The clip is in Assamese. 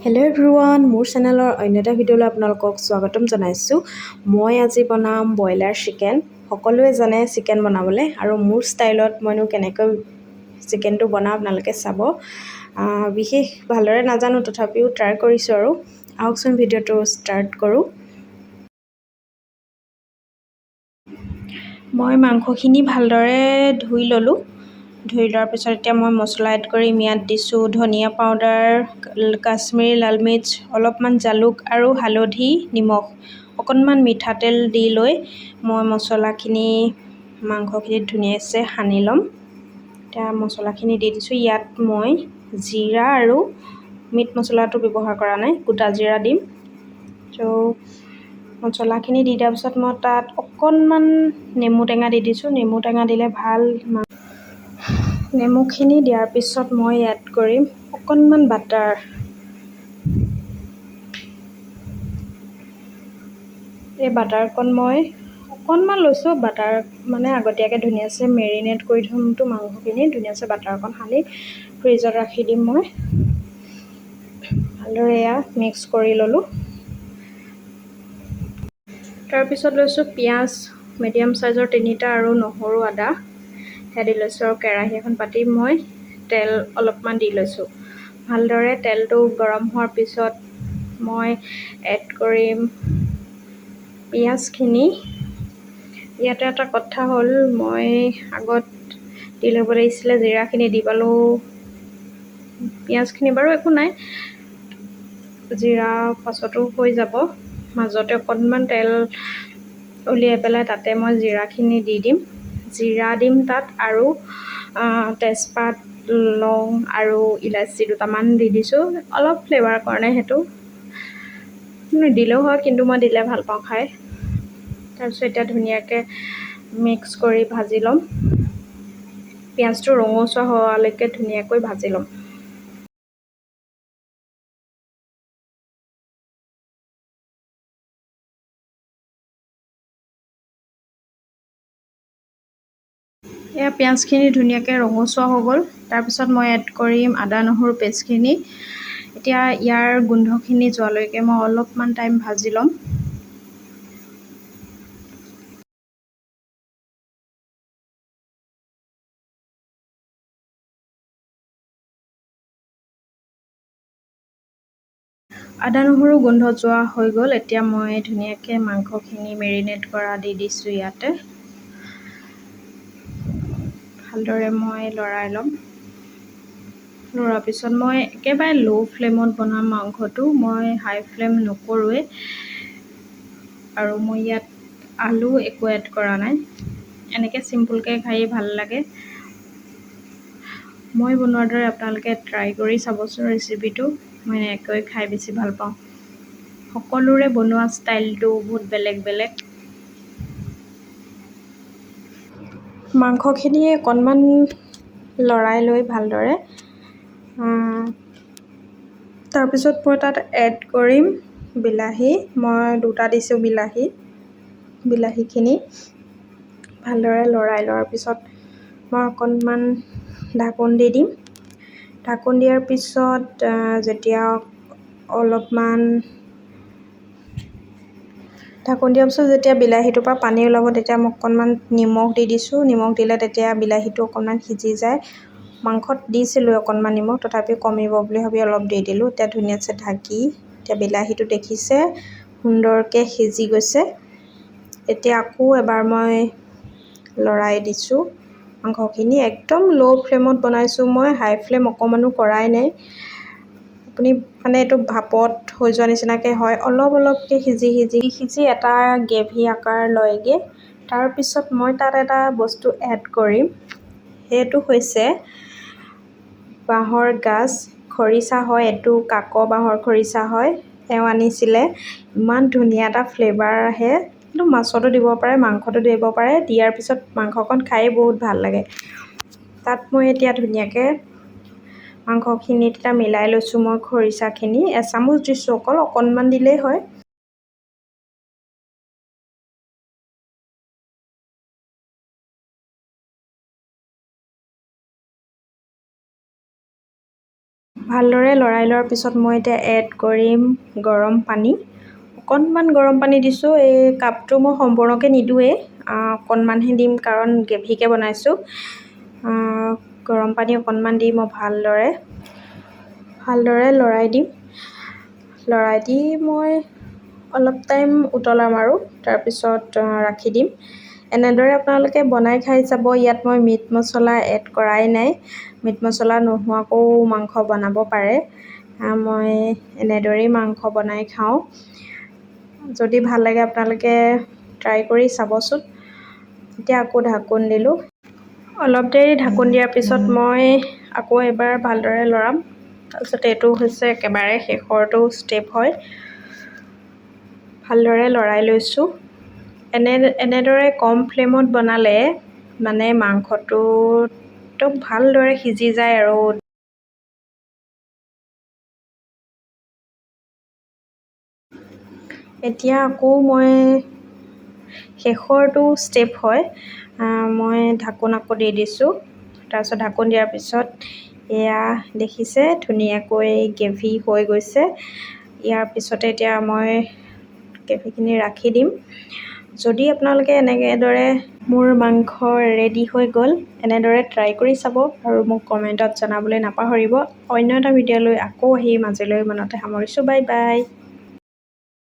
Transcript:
হেল্ল' এভৰিৱান, মোৰ চেনেলৰ অন্য এটা ভিডিঅ'লৈ আপোনালোকক স্বাগতম জনাইছোঁ। মই আজি বনাম ব্ৰইলাৰ চিকেন। সকলোৱে জানে চিকেন বনাবলৈ, আৰু মোৰ ষ্টাইলত মইনো কেনেকৈ চিকেনটো বনাওঁ আপোনালোকে চাব। বিশেষ ভালদৰে নাজানো, তথাপিও ট্ৰাই কৰিছোঁ। আৰু আহকচোন ভিডিঅ'টো ষ্টাৰ্ট কৰোঁ। মই মাংসখিনি ভালদৰে ধুই ল'লোঁ। ধুই লোৱাৰ পিছত এতিয়া মই মছলা এড কৰিম। ইয়াত দিছোঁ ধনিয়া পাউডাৰ, কাশ্মীৰী লাল মিৰ্চ, অলপমান জালুক আৰু হালধি, নিমখ, অকণমান মিঠাতেল দি লৈ মই মছলাখিনি মাংসখিনিত ধুনীয়াকৈ সানি ল'ম। এতিয়া মছলাখিনি দি দিছোঁ। ইয়াত মই জিৰা আৰু মিট মছলাটো ব্যৱহাৰ কৰা নাই, গোটা জিৰা দিম। ত' মছলাখিনি দি দিয়াৰ পিছত মই তাত অকণমান নেমু টেঙা দি দিছোঁ। নেমু টেঙা দিলে ভাল। নেমুখিনি দিয়াৰ পিছত মই এড কৰিম অকণমান বাটাৰ। এই বাটাৰকণ মই অকণমান লৈছোঁ। বাটাৰ মানে আগতীয়াকৈ ধুনীয়াকৈ মেৰিনেট কৰি থ'মতো মাংসখিনি, ধুনীয়াকৈ বাটাৰকণ সানি ফ্ৰিজত ৰাখি দিম। মই ভালদৰে এয়া মিক্স কৰি ল'লোঁ। তাৰপিছত লৈছোঁ পিঁয়াজ মিডিয়াম চাইজৰ 3টা আৰু নহৰু আদা সেয়া দি লৈছোঁ। আৰু কেৰাহী এখন পাতি মই তেল অলপমান দি লৈছোঁ। ভালদৰে তেলটো গৰম হোৱাৰ পিছত মই এড কৰিম পিঁয়াজখিনি। ইয়াতে এটা কথা হ'ল, মই আগত দি ল'ব লাগিছিলে জিৰাখিনি, দি পালোঁ পিঁয়াজখিনি। বাৰু একো নাই, জিৰা পাছতো হৈ যাব। মাজতে অকণমান তেল উলিয়াই পেলাই তাতে মই জিৰাখিনি দি দিম। জিৰা দিম তাত আৰু তেজপাত, লং আৰু ইলাচি দুটামান দি দিছোঁ অলপ ফ্লেভাৰ কাৰণে। সেইটো নিদিলেও হয়, কিন্তু মই দিলে ভাল পাওঁ খাই। তাৰপিছত এতিয়া ধুনীয়াকৈ মিক্স কৰি ভাজি ল'ম। পিঁয়াজটো ৰঙচুৱা হোৱালৈকে ধুনীয়াকৈ ভাজি ল'ম। এয়া পিঁয়াজখিনি ধুনীয়াকৈ ৰঙচুৱা হৈ গ'ল। তাৰপিছত মই এড কৰিম আদা নহৰু পেষ্টখিনি। এতিয়া ইয়াৰ গোন্ধখিনি যোৱালৈকে মই অলপমান টাইম ভাজি ল'ম। আদা নহৰু গোন্ধ যোৱা হৈ গ'ল। এতিয়া মই ধুনীয়াকৈ মাংসখিনি মেৰিনেট কৰা দি দিছোঁ ইয়াতে। ভালদৰে মই লৰাই ল'ম। লৰোৱাৰ পিছত মই একেবাৰে ল' ফ্লেমত বনাম মাংসটো, মই হাই ফ্লেম নকৰোঁৱেই। আৰু মই ইয়াত আলু একো এড কৰা নাই। এনেকৈ চিম্পুলকৈ খাই ভাল লাগে। মই বনোৱাৰ দৰে আপোনালোকে ট্ৰাই কৰি চাবচোন ৰেচিপিটো। মই এনেকৈ খাই বেছি ভাল পাওঁ। সকলোৰে বনোৱা ষ্টাইলটো বহুত বেলেগ বেলেগ। মাংসখিনি অকণমান লৰাই লৈ ভালদৰে তাৰপিছত মই তাত এড কৰিম বিলাহী। মই 2টা দিছোঁ বিলাহী। বিলাহীখিনি ভালদৰে লৰাই লোৱাৰ পিছত মই অকণমান ঢাকোন দি দিম। ঢাকোন দিয়াৰ পিছত যেতিয়া অলপমান ঢাকোন দিয়াৰ পিছত যেতিয়া বিলাহীটোৰ পৰা পানী ওলাব, তেতিয়া মই অকণমান নিমখ দি দিছোঁ। নিমখ দিলে তেতিয়া বিলাহীটো অকণমান সিজি যায়। মাংসত দিছিলোঁ অকণমান নিমখ, তথাপিও কমিব বুলি ভাবি অলপ দি দিলোঁ। এতিয়া ধুনীয়াকৈ ঢাকি এতিয়া বিলাহীটো দেখিছে সুন্দৰকৈ সিজি গৈছে। এতিয়া আকৌ এবাৰ মই লৰাই দিছোঁ মাংসখিনি। একদম ল' ফ্লেমত বনাইছোঁ মই, হাই ফ্লেম অকণমানো কৰাই নাই। আপুনি মানে এইটো ভাপত হৈ যোৱা নিচিনাকৈ হয়, অলপ অলপকৈ সিজি সিজি সিজি এটা গ্ৰেভি আকাৰ লয়গৈ। তাৰপিছত মই তাত এটা বস্তু এড কৰিম, সেইটো হৈছে বাঁহৰ গাজ খৰিচা হয়। এইটো কাক বাঁহৰ খৰিচা হয়, এওঁ আনিছিলে। ইমান ধুনীয়া এটা ফ্লেভাৰ আহে। কিন্তু মাছতো দিব পাৰে, মাংসতো দিব পাৰে। দিয়াৰ পিছত মাংসকণ খায়েই বহুত ভাল লাগে। তাত মই এতিয়া ধুনীয়াকৈ মাংসখিনিত এতিয়া মিলাই লৈছোঁ। মই খৰিচাখিনি এচামুচ দিছোঁ অকল, অকণমান দিলেই হয়। ভালদৰে লৰাই লোৱাৰ পিছত মই এতিয়া এড কৰিম গৰম পানী। অকণমান গৰম পানী দিছোঁ। এই কাপটো মই সম্পূৰ্ণকৈ নিদিওঁৱেই, অকণমানহে দিম, কাৰণ গ্ৰেভিকৈ বনাইছোঁ। গৰম পানী অকণমান দি মই ভালদৰে ভালদৰে লৰাই দিম। লৰাই দি মই অলপ টাইম উতলাম আৰু তাৰপিছত ৰাখি দিম। এনেদৰে আপোনালোকে বনাই খাই চাব। ইয়াত মই মিট মছলা এড কৰাই নাই। মিট মছলা নোহোৱাকৈও মাংস বনাব পাৰে। মই এনেদৰেই মাংস বনাই খাওঁ। যদি ভাল লাগে, আপোনালোকে ট্ৰাই কৰি চাবচোন। এতিয়া আকৌ ঢাকোন দিলোঁ। অলপ দেৰি ঢাকোন দিয়াৰ পিছত মই আকৌ এবাৰ ভালদৰে লৰাম। তাৰপিছত এইটো হৈছে একেবাৰে শেষৰটো ষ্টেপ হয়। ভালদৰে লৰাই লৈছোঁ। এনেদৰে কম ফ্লেমত বনালে মানে মাংসটো একদম ভালদৰে সিজি যায়। আৰু এতিয়া আকৌ মই শেষৰটো ষ্টেপ হয়, মই ঢাকোন আকৌ দি দিছোঁ। তাৰপিছত ঢাকোন দিয়াৰ পিছত এয়া দেখিছে, ধুনীয়াকৈ গ্ৰেভি হৈ গৈছে। ইয়াৰ পিছতে এতিয়া মই গ্ৰেভিখিনি ৰাখি দিম। যদি আপোনালোকে এনেদৰে, মোৰ মাংস ৰেডি হৈ গ'ল, এনেদৰে ট্ৰাই কৰি চাব আৰু মোক কমেণ্টত জনাবলৈ নাপাহৰিব। অন্য এটা ভিডিঅ'লৈ আকৌ আহিম। আজিলৈ ইমানতে সামৰিছোঁ। Bye bye.